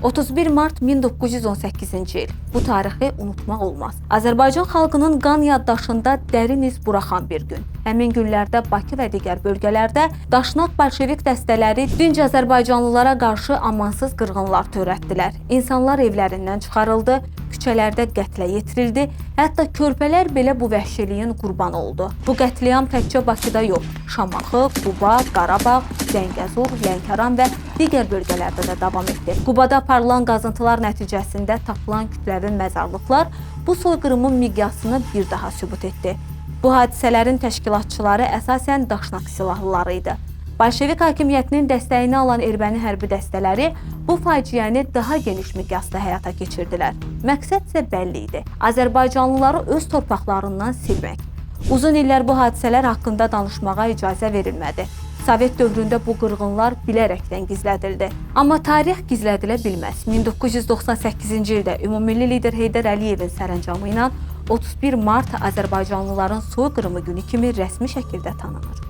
31 mart 1918-ci il. Bu tarixi unutmaq olmaz. Azərbaycan xalqının qan yaddaşında dərin iz buraxan bir gün. Həmin günlərdə Bakı və digər bölgələrdə Daşnaq bolşevik dəstələri dinc azərbaycanlılara qarşı amansız qırğınlar törətdilər. İnsanlar evlərindən çıxarıldı, küçələrdə qətlə yetirildi, hətta körpələr belə bu vəhşiliyin qurbanı oldu. Bu qətliam təkcə Bakıda yox, Şamaxı, Quba, Qarabağ, Zəngəzur, Lənkəran və digər bölgələrdə də davam etdi. Qubada aparılan qazıntılar nəticəsində tapılan kütləvi məzarlıqlar bu soyqırımın miqyasını bir daha sübut etdi. Bu hadisələrin təşkilatçıları əsasən Daşnaq silahlıları idi. Bolşevik hakimiyyətinin dəstəyini alan erməni hərbi dəstələri bu faciəni daha geniş miqyasda həyata keçirdilər. Məqsəd isə bəlli idi: Azərbaycanlıları öz torpaqlarından silmək. Uzun illər bu hadisələr haqqında danışmağa icazə verilmədi. Sovet dövründə bu qırğınlar bilərəkdən gizlədildi. Amma tarix gizlədilə bilməz. 1998-ci ildə ümummilli lider Heydər Əliyevin sərəncamı ilə 31 mart Azərbaycanlıların soyqırımı günü kimi rəsmi şəkildə tanınır.